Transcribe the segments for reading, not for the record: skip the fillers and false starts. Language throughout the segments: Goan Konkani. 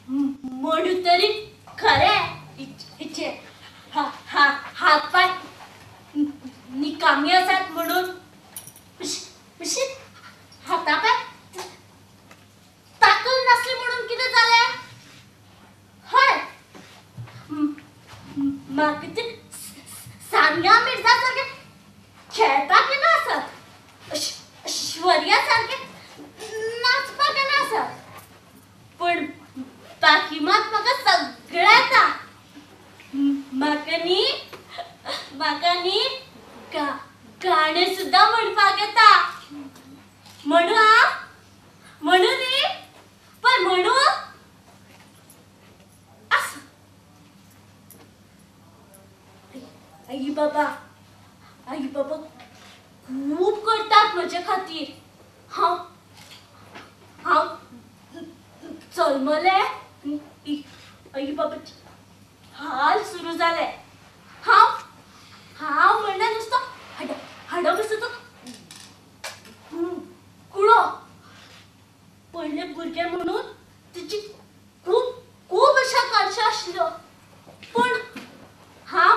म्हणू तरी खरें हिचे हात पांय निकामी आसात म्हणून हाता पांय ताकद नासली म्हणून कितें जालें? हय, म्हाका ते सानिया मिर्झा सारकें खेळपाक येना आसत, ऐश्वर्या सारकें नाचपाक येना आसत, पूण बाकी मात म्हाका सगळें येता. म्हाका न्ही गाणें सुद्दां म्हणपाक येता. म्हणू आं, म्हणू न्ही, पण म्हणू आसा. आई बाबा, आई बाबा खूब करतात म्हजे खातीर. हांव हांव जल्मलें आई बाबाचे हाल सुरू जाले. हांव हांव म्हणल्यार नुस्तो हाडो कसो तो कुळो. पयले भुरगें म्हणून तिची खूब खूब अशा काळश्यो आशिल्ल्यो, पूण हांव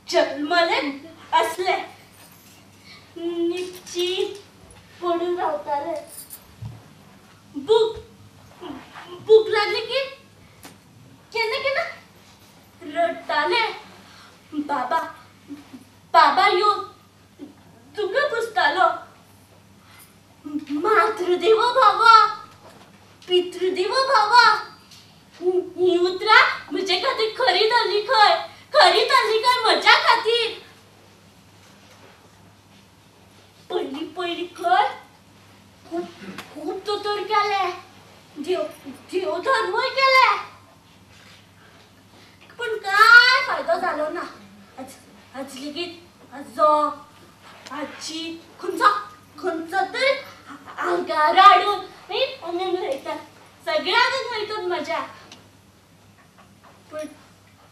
जल्मलें आसलें निश्चीत पडून रावतालें. भूक भूक लागली की केन्ना केन्ना रडटालें. बाबा बाबा येवन तुका पुसतालो. मातृदेवो भव, पितृदेवो भव ही उतरां म्हजे खातीर खरी धरली खंय, खरी धरली खंय म्हज्या खातीर. पयलीं पयलीं खंय खूब खूब दोतोर केले, देव देव धर्मूय केले, पूण कांय फायदो जालो ना. आज आज लेगीत आजो आजी खंयचो खंयचो तरी आंगार हाडून न्ही आंगान उलयतात, सगळ्यांक वयतात म्हज्या. पूण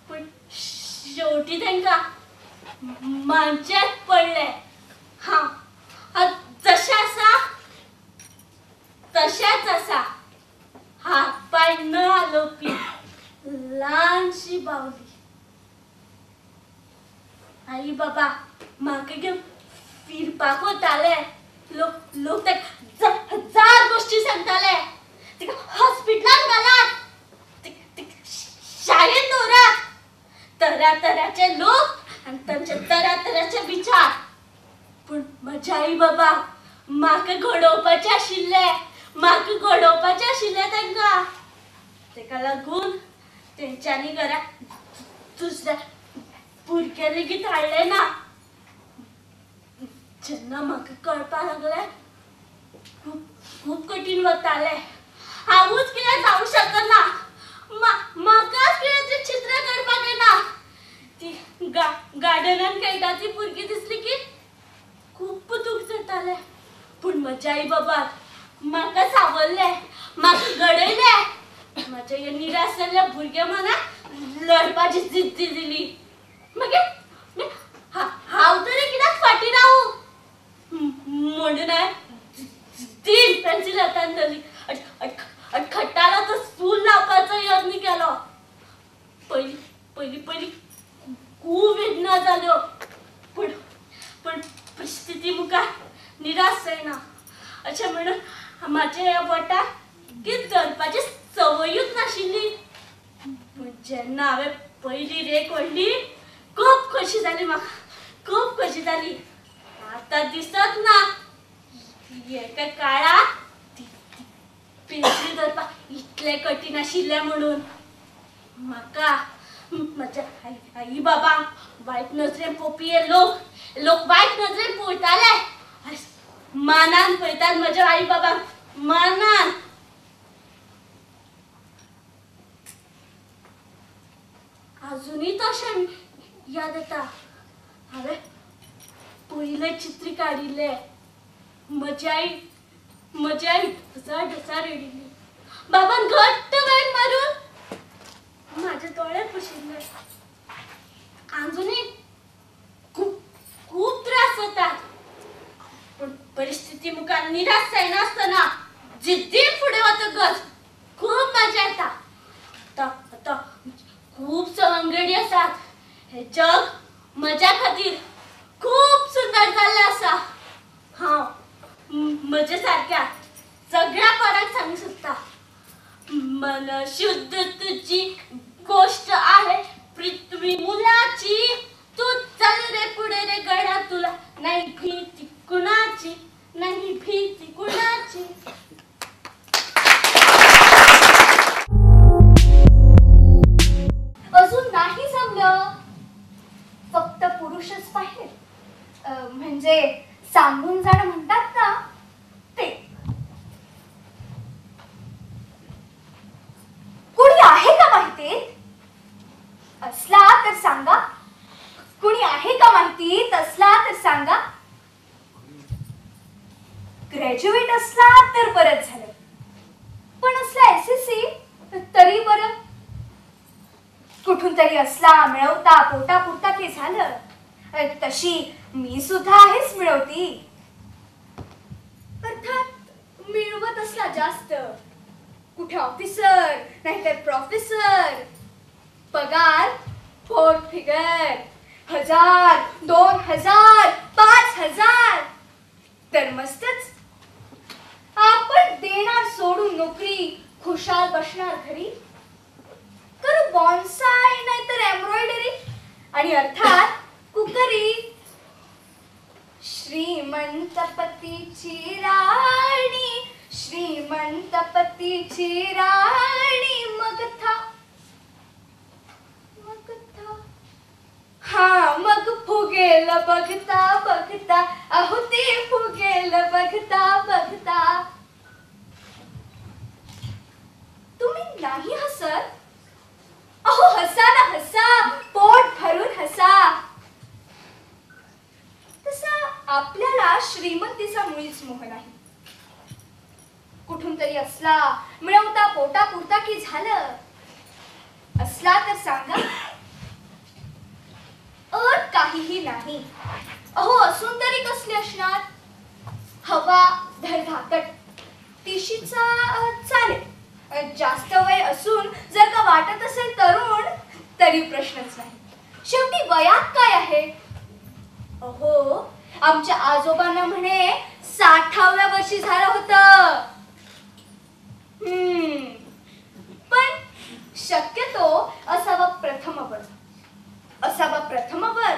पूण शेवटी तांकां मानचेंच पडलें. हांव हांव जशें आसा तशेंच आसा. हात पांय न हालोवपी ल्हानशी बावली. आई बाबा म्हाका घेवन फिरपाक वताले. लोक लोक ताका हजार गोश्टी सांगताले. तिका हॉस्पिटलान घालात, शाळेंत दवरात. तरातराचे लोक आनी तांचे तरातराचे विचार. पूण म्हज्या आई बाबा म्हाका घडोवपाचें आशिल्लें, म्हाका घडोवपाचें आशिल्लें तांकां. ताका लागून तेंच्यांनी घरा दुसऱ्या भुरगें लेगीत हाडलें ना. जेन्ना म्हाका कळपाक लागलें खूब खूब कठीण वतालें. हांवूच कितें जावंक शकना, म्हाकाच कितें तरी चित्रां काडपाक येना. ती गार्डनान खेळटा ती भुरगीं दिसली की खूब दूख जातालें. पूण म्हज्या आई बाबाक म्हाका सावरलें, म्हाका घडयलें. म्हज्या ह्या निराश जाल्ल्या भुरग्या मनाक लढपाची जिद्दी दिली. मागीर हांव तरी कित्याक फाटीं रावूं म्हणून हांवें 3 पेन्सील हातान धरली. खट्टालो तो सूल लावपाचो यत्न केलो. पयलीं पयलीं पयलीं खूब वेदना जाल्यो, पूण पूण परिस्थिती मुखार निराश जायना अशें म्हणून म्हाज्या ह्या बोटाक कितें धरपाची संवयूच नाशिल्ली. पूण जेन्ना हांवें पयली रेख ओडली खूब खोशी जाली म्हाका, खूब खोशी जाली. आतां दिसत ना एका काळार पेन्सील धरपाक इतलें कठीण आशिल्लें म्हणून. म्हाका म्हज्या आई बाबांक वायट नजरेन पळोवपी हे लोक, लोक वायट नजरेन पळयताले. मानान पळयतात म्हज्या आई बाबांक, मानान. अजुनूय तशें याद येता. हांवें पयलें चित्र काडिल्लें. म्हजी आई, म्हजी आई ढसा ढसा रडिल्ली. बाबान घट्ट वेंग मारून म्हाजे दोळे पुशिल्ले. आजुनूय खूब खूब त्रास जातात, पूण परिस्थिती मुखार निराश जायनासतना जिद्दीन फुडें वतकच खूब मजा मजा येता. आतां आतां खूब सवंगडी आसात. हे जग म्हज्या खातीर खूब सुंदर जाल्लें आसा. हांव म्हजे सारक्या सगळ्या कोणाक सांगूंक सोदता. मन शुद्ध तुजी गोष्ट आहे पृथ्वी मुलाची, तू चल रे पुढे रे गड्या, तुला नाही भीती कुणाची, नाही भीती कुणाची. अजून नाही जमलं, फक्त पुरुषच पाहिजे, म्हणजे सांगून जाणं म्हणतात ना ते. कुणी आहे का माहिती असला तर सांगा, कुणी आहे का माहिती असला तर सांगा. ग्रॅज्युएट असला तर बरंच झालं, पण असला एसएससी तरी बरं. कुठून तरी असला मिळवता पोटापुरता की झालं. तशी मी सुद्धा आहेच मिळवती, अर्थात मिळवत असला जास्त, कुठे ऑफिसर नाहीतर प्रोफेसर, पगार 4 फिगर, 1000, 2000, 5000 तर मस्तच. आपण देणार सोडून नोकरी, खुशाल बसणार घरी, करू बॉन्साय नाहीतर एम्ब्रॉयडरी आणि अर्थात कुकरी. श्रीमंत पतीची राणी, श्रीमंत पतीची राणी, मग था मग था हा मग फुगेल बघता बघता, अहो ते फुगेल बघता बघता. तुम्ही नाही हसत? अहो हसा ना हसा, पोट भरून हसा. तसा आपल्याला श्रीमंतीचा मुळीच मोह नाही. कुठून तरी असला मिळवता पोटापुरता की झालं. असला तर सांगा, अट काहीही नाही. अहो असून तरी कसली असणार? हवा धडधाकट, तिशीचा चालेल. जास्त वय असून जर का वाटत असेल तरुण तरी प्रश्नच नाही. शेवटी वयात काय आहे? अहो आमच्या आजोबांना म्हणे 60व्या वर्षी झालं होतं. पण शक्यतो असावा प्रथमवर, असावा प्रथमवर.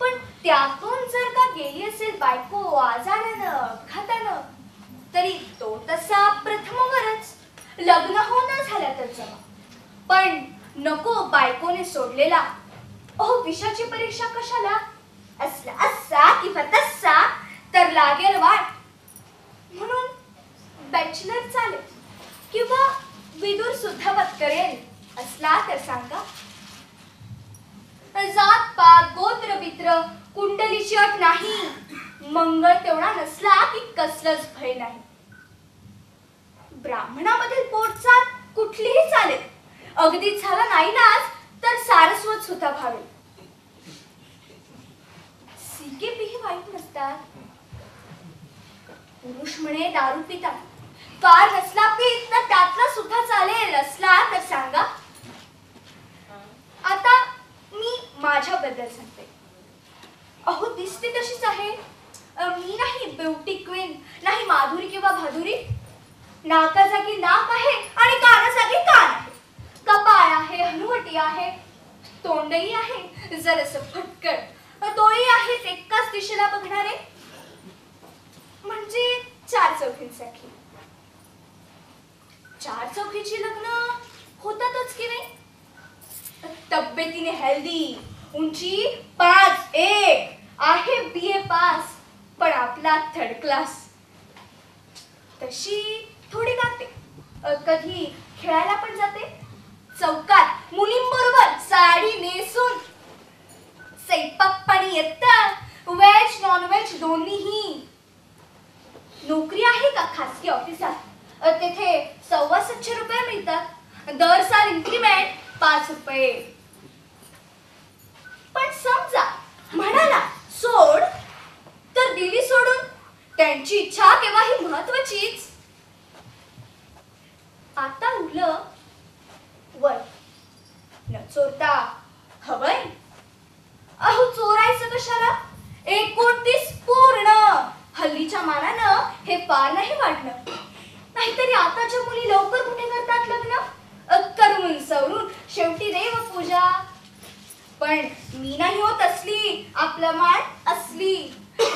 पण त्यातून जर का गेली असेल बायको आजारानं अपघातानं तरी तो तसा प्रथमवरच. लग्न हो न झालं तर जमा, पण नको बायकोने सोडलेला. अहो विषाची परीक्षा कशाला? असला असा किंवा तसा तर लागेल वाट. म्हणून बॅचलर चालेल किंवा विदूर सुद्धा पत्करेल. असला तर सांगा. जात पात गोत्र बित्र कुंडलीची अट नाही. मंगळ तेवढा नसला की कसलंच भय नाही. ब्राह्मणामधील पोटजात कुठलीही चालेल. अगदी झाला नाही नाच तर सारस्वत सुद्धा भावेल. सीकेपीही वाईट नसतात. पुरुष म्हणे दारू पितात, फार नसला पीत तर त्यातला सुद्धा चालेल. असला तर सांगा. आता मी माझ्याबद्दल सांगते. अहो दिसते तशीच आहे मी, नाही ब्युटी क्वीन, नाही माधुरी किंवा भादुरी. नाकाजागी नाक आहे आणि कानाजागी कान आहे. कपाळ आहे, हनुवटी आहे, तोंडही आहे जरासं फटकट, डोळे आहेत एकाच दिशेला बघणारे, म्हणजे 4 चौघींसाठी. 4 चौघीची लग्न होतातच की नाही? तब्येतीने हेल्दी, उंची 5'1", आहे BA पास, पण आपला 3rd class. तशी थोडी गाते, कधी खेळायला पण जाते चौकात मुलींबरोबर साडी नेसून. स्वयंपाक पाणी येतं, व्हेज नॉनव्हेज दोन्हीही. नोकरी आहे का खासगी ऑफिसात, तेथे 725 रुपये मिळतात, दर साल इन्क्रीमेंट 5 रुपये. पण समजा म्हणाला सोड तर दिली सोडून, त्यांची इच्छा केव्हा ही महत्वाचीच. आता उरलं वय न चोरता हवंय. अहो चोरायचं कशाला, 29 पूर्ण. हल्लीच्या मानानं हे फार नाही वाटलं. नाहीतरी आताच्या मुली लवकर कुठे करतात लग्न, करून सवरून शेवटी देव पूजा. पण मी नाही होत असली, आपला मान असली.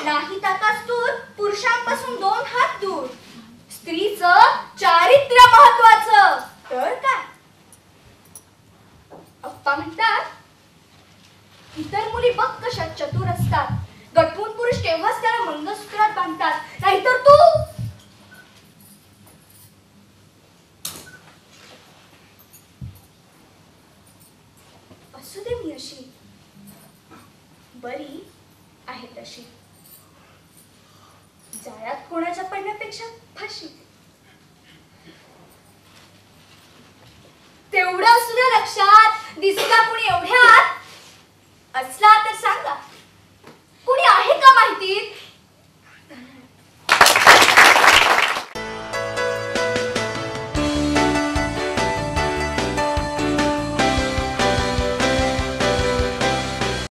नाही ताकास दूर, पुरुषांपासून 2 हात दूर. स्त्रीचं चारित्र्य महत्वाचं तर काय. अप्पा म्हणतात इतर मुली बघ कशा चतुर असतात, गठवून पुरुष तेव्हाच त्याला मंगळसूत्रात बांधतात, नाहीतर तू. असू दे मी अशी बरी आहे तशी, जाळ्यात कोणाच्या पडण्यापेक्षा फाशी. तेवढं असू द्या लक्षात.